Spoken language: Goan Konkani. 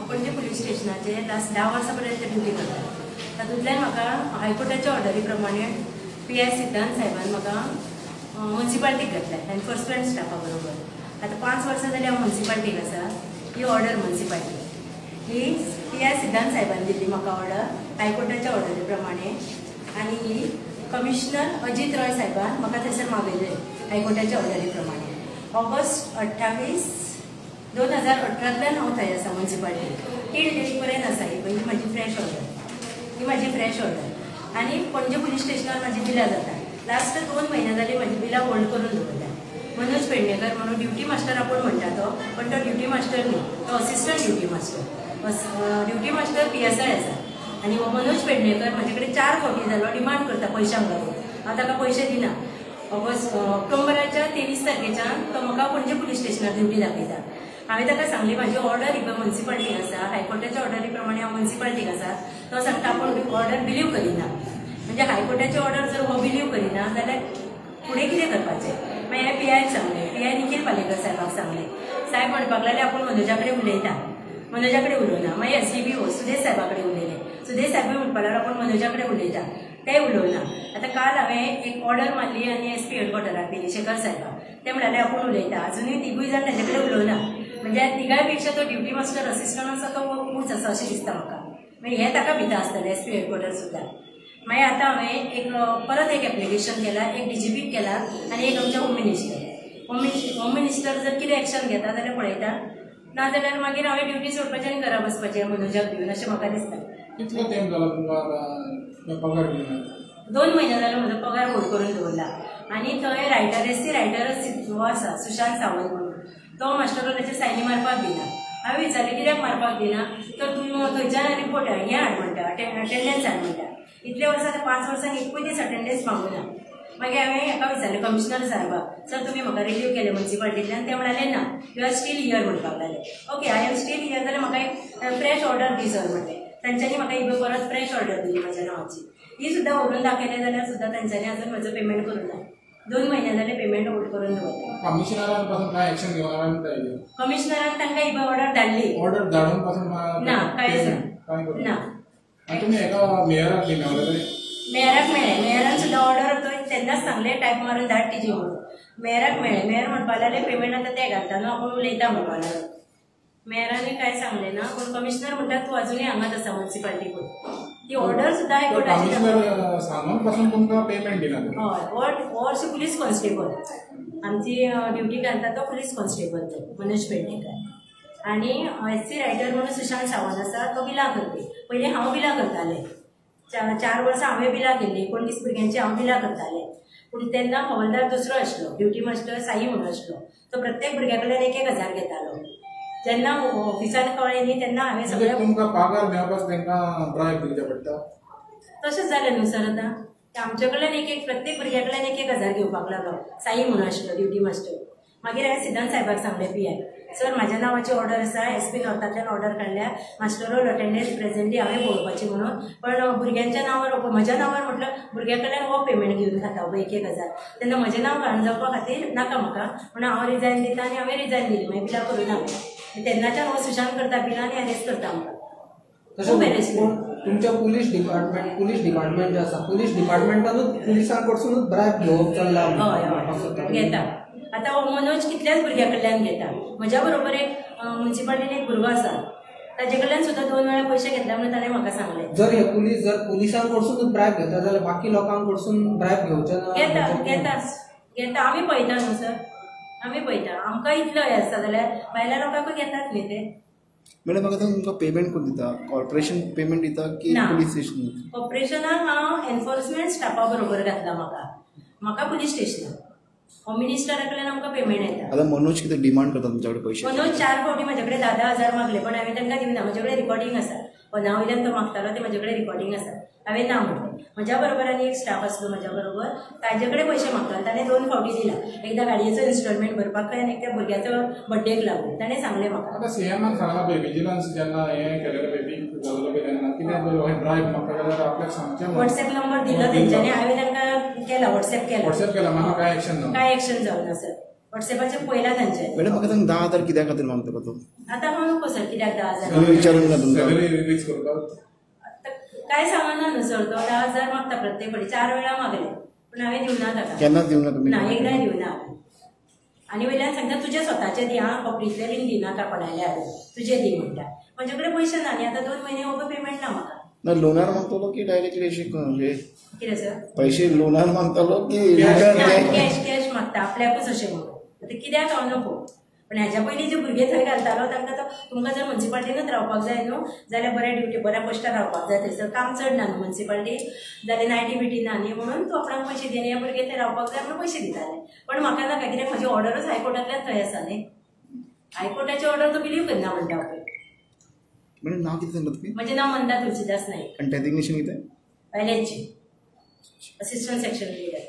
पणजे पुलीस स्टेशनाचेर लास्ट 10 वर्सां पर्यंत ड्युटी करता. तातूंतल्यान म्हाका हायकोर्टाच्या ऑर्डरी प्रमाणे पी I सिद्धांत साहेबान म्हाका मुन्सिपाल्टीक घातल्या एनफोर्समेंट स्टाफा बरोबर. आतां 5 वर्सां जालीं हांव मुन्सिपाल्टीक आसा. ही ऑर्डर मुन्सिपाल्टी ही पी I सिद्धांत साहेबान दिल्ली म्हाका ऑर्डर हायकोर्टाच्या ऑर्डरी प्रमाणे, आनी ही कमिशनर अजीत रॉय साहेबान म्हाका थंयसर मागयलें हायकोर्टाच्या ऑर्डरी प्रमाणे. ऑगस्ट 28, 2018 हांव थंय आसा मुन्सिपाल्टी टील डेट पर्यंत आसा. ही पळय म्हजी फ्रेश ऑर्डर, ही माझी फ्रेश ऑर्डर. आनी पणजे पुलीस स्टेशनार माझी बिलां जाता. लास्ट 2 म्हयने जाली माझी बिलां होल्ड करून दवरल्या. मनोज पेडणेकर म्हणून ड्युटी मास्टर आपूण म्हणटा तो, पण तो ड्युटी मास्टर न्ही, तो assistant duty master. Duty master PSI आसा. आनी हो मनोज पेडणेकर म्हजे कडेन 4 फावटी जालो डिमांड करता पयशांक लागून. हांव ताका पयशे दिना. ऑगस्ट ऑक्टोबराच्या 23 तारखेच्यान तो म्हाका पणजे पुलीस स्टेशनार ड्युटी दाखयता. हांवें ताका सांगली माझी ऑर्डर ही मुन्सिपाल्टीक आसा, हायकोर्टाच्या ऑर्डरी प्रमाणे हांव मुन्सिपाल्टीक आसा. तो सांगता आपूण ऑर्डर बिलीव करिना. म्हणजे हायकोर्टाची ऑर्डर जर हो बिलीव करिना जाल्यार फुडें कितें करपाचें? मागीर हांवें पी आयक सांगलें, पी I Nikhil Palekar साहेबाक सांगलें. साहेब म्हणपाक लागले आपूण मनोजा कडेन उलयता, मनोजा कडेन उलोवना. मागीर S D B O Sudesh साहेबा कडेन उलयलें. सुदेश साहेबूय म्हणपाक लागलो आपूण मनोजा कडेन उलयता, ते उलोवना. आतां काल हांवें एक ऑर्डर मारली आनी एस पी हेडक्वॉर्टराक दिली शेखर साहेबाक. ते म्हणाले आपूण उलयता. अजुनूय तिगूय जाण ताजे कडेन उलोवना. म्हणजे तिगाय पेक्षा तो ड्युटी मास्टर असिस्टंट आसा तो उंच आसा अशें दिसता म्हाका. मागीर हें ताका भिता आसतलें एस पी हेडक्वॉर्टर सुद्दां. मागीर आतां हांवें एक परत एक एप्लिकेशन केलां, एक डीजीपीक केलां आनी एक आमच्या होम मिनिस्टर. होम मिनिस्टर जर कितें एक्शन घेता जाल्यार पळयता, ना जाल्यार मागीर हांवें ड्युटी सोडपाचें आनी घरा बसपाचें मनोजाक दिवन अशें म्हाका दिसता. कितलो तेंप जाला तुमकां पगार दिना? 2 म्हयने जाले म्हजो पगार होल्ड करून दवरला. आनी थंय रायटर एस सी रायटर हो आसा सुशांत सावंत म्हणून, तो मास्टर ताचे सायनी मारपाक दिना. हांवें विचारलें कित्याक मारपाक दिना, तर तूं थंयच्यान रिपोर्ट हें हाड म्हणटा, अटेंडन्स हाड म्हणटा. इतले वर्सां आतां 5 वर्सांक एकूय दीस अटेंडन्स मागूना. मागीर हांवें हेका विचारलें कमिशनर साहेबाक, सर तुमी म्हाका रिलीव केलें मुन्सिपाल्टींतल्यान? ते म्हणाले ना, you are still here म्हणपाक लागले. Okay, I am still here जाल्यार म्हाका एक फ्रेश ऑर्डर दी सर म्हणलें. तांच्यांनी म्हाका एक परत फ्रेश ऑर्डर दिली म्हज्या नांवाची. ही सुद्दां व्हरून दाखयलें जाल्यार सुद्दां तांच्यांनी अजून म्हजो पेमेंट करूंक ना. 2 म्हयने जाले पेमेंट होल्ड करून दवरला. कमिशनरान पासून काय एक्शन घेवना? कमिशनरान तांकां ही ऑर्डर धाडली. ऑर्डर धाडून पासून ना, कांयच ना. तुमी एका मेयराक बी मेळ्ळें? मेयराक मेळ्ळें. मेयरान सुद्दां ऑर्डर तो तेन्नाच सांगलें टायप मारून धाड तिजी म्हणून. मेयराक मेळ्ळें. मेयर म्हणपाक लागले पेमेंट आतां ते घालता न्हू, आपूण उलयता म्हणपाक लागलो. मेयरानूय कांय सांगलें ना. पूण कमिशनर म्हणटा तूं अजुनूय हांगाच आसा मुन्सिपाल्टीकूच. ती ऑर्डर सुद्दां हायकोर्टाची. कमिशनर सांगून पासून तुमकां पेमेंट दिना? हय, वर्स पुलीस कॉन्स्टेबल आमची ड्युटी घालता तो पुलीस कॉन्स्टेबल तो मनोज पेडणेकर. आनी एस सी रायटर म्हणून सुशांत सावंत आसा, तो बिलां करपी. पयलीं हांव बिलां करतालें, 4 वर्सां हांवें बिलां केल्लीं, 19 भुरग्यांची हांव बिलां करतालें. पूण तेन्ना हवलदार दुसरो आसलो, ड्युटी मास्टर साई म्हणून आसलो, तो प्रत्येक भुरग्या कडल्यान 1-1 हजार घेतालो. जेन्ना ऑफिसान कळ्ळें न्ही तेन्ना हांवें सगळें तुमकां पगार मेळपाक तांकां ब्रायब दिवचें पडटा. तशेंच जालें न्हू सर. आतां आमचे कडल्यान 1-1 प्रत्येक भुरग्या कडल्यान 1-1 हजार घेवपाक लागलो साई म्हणून आसलो ड्युटी मास्टर. मागीर हांवें सिद्धांत साहेबाक सांगलें, पी I sir म्हाज्या नांवाची ऑर्डर आसा, एस पी नॉर्थांतल्यान ऑर्डर काडल्या, मास्टरोल अटेंडन्स प्रेझेंटली हांवें पळोवपाची म्हणून, पण भुरग्यांच्या नांवार म्हज्या नांवार म्हटलं भुरग्या कडल्यान हो पेमेंट घेवन खाता 1-1 हजार, तेन्ना म्हजें नांव घाण जावपा खातीर नाका म्हाका, म्हणून हांव रिजायन दिता. आनी हांवें रिजायन दिली. मागीर बिलां करूं ना. तेन्नाच्यान हो सुशांत करता बिलां आनी अरेस्ट करता आमकां. खूब हॅरेसमेंट. तुमच्या पुलीस डिपार्टमेंट जे आसा, पुलीस डिपार्टमेंटानूच पुलिसां कडसूनच ब्रायब घेवप चल्ला? हय हय घेता. आतां हो मनोज कितल्याच भुरग्या कडल्यान घेता. म्हज्या बरोबर एक मुन्सिपाल्टीन एक भुरगो आसा, ताजे कडल्यान सुद्दां 2 वेळा पयशे घेतले म्हणून ताणें म्हाका सांगलें. जर हे पुलीस जर पुलिसां कडसूनच ब्रायब घेता जाल्यार बाकी लोकां कडसून ब्रायब घेवचे ना? घेता, घेताच घेता. आमी पळयता न्हू सर, आमी पळयता. आमकां इतलो हें आसता जाल्यार भायल्या लोकांकूय घेतात न्ही ते. मॅडम म्हाका तुमकां पेमेंट कोण दिता? कॉर्पोरेशन पेमेंट दिता की पुलीस स्टेशन? कॉर्पोरेशनाक हांव एनफोर्समेंट स्टाफा बरोबर घातला म्हाका, म्हाका पुलीस स्टेशनाक. होम मिनिस्टरा कडल्यान आमकां पेमेंट येता. आतां मनोज कितें डिमांड करता तुमच्या कडेन पयशे? मनोज 4 फावटी म्हजे कडेन 10-10 हजार मागले, पण हांवें तांकां दिवना. म्हजे कडेन रिकॉर्डिंग आसा, फोना वयल्यान तो मागतालो ते म्हजे कडेन रिकॉर्डिंग आसा. हांवें ना म्हटलें. म्हज्या बरोबर आनी एक स्टाफ आसलो म्हज्या बरोबर, ताजे कडेन पयशे मागतालो. ताणें 2 फावटी दिला, एकदां गाडयेचो इन्स्टॉलमेंट भरपाक खंय आनी एकदां भुरग्याचो बड्डेक लागून. ताणें सांगलें म्हाका. आतां सीएमान सांगलां पळय, विजिलन्स जेन्ना हें केलेलें पळय, वीक जालेलो पळय तेन्ना कितें ब्रायब मागता जाल्यार आपल्याक सांगचें. वॉट्सएप नंबर दिल्लो तेंच्यांनी, हांवें तांकां केला वॉट्सएप केला. वॉट्सएप केला, म्हाका कांय एक्शन ना? कांय एक्शन जावना सर. वॉट्सॅपाचेर पळयला तांचे. मॅडम म्हाका सांग 10,000 कित्या खातीर मागता तो? आतां हांव नको सर कित्याक 10,000. तुमी विचारून ना तुमकां? सॅलरी रिलीज करपाक काय सांगना न्हू सर, तो 10,000 मागता प्रत्येक फावटी, 4 वेळा मागले पूण हांवें दिवना ताका. केन्नाच दिवना तुमी? ना, एकदां दिवना हांवें. आनी वयल्यान सांगता तुजे स्वताचे दी आं, कॉपरीतले बीन दिनाका कोणाले, तुजे दी म्हणटा. म्हजे कडेन पयशे ना आनी आतां 2 म्हयने वगो पेमेंट ना म्हाका. ना लोनार मागतलो की डायरेक्टली अशें हे कितें सर? पैसे लोनार मागतलो की कॅश कॅश मागता आपल्याकूच अशें म्हणून. आतां कित्याक हांव नको, पण ह्याच्या पयलीं जे भुरगे थंय घालतालो तांकां तो तुमकां जर मुन्सिपाल्टीनूच रावपाक जाय न्हू जाल्यार बऱ्या ड्युटी बऱ्या पोस्टार रावपाक जाय, थंयसर काम चड ना न्हू मुन्सिपाल्टी, जाल्यार नायटी बिटी ना न्ही, म्हणून तूं आपणाक पयशे दी, हे भुरगे थंय रावपाक जाय म्हणून पयशे दिताले. पण म्हाका नाका, कित्याक म्हजी ऑर्डरूच हायकोर्टांतल्यान थंय आसा न्ही, हायकोर्टाची ऑर्डर तो बिलीव करना म्हणटा पळय. मॅडम नाव कितें सांगता तुमी? म्हजें नांव मंदा तुलसीदास नाईक. आनी डेजिग्नेशन कितें? LHG assistant section leader.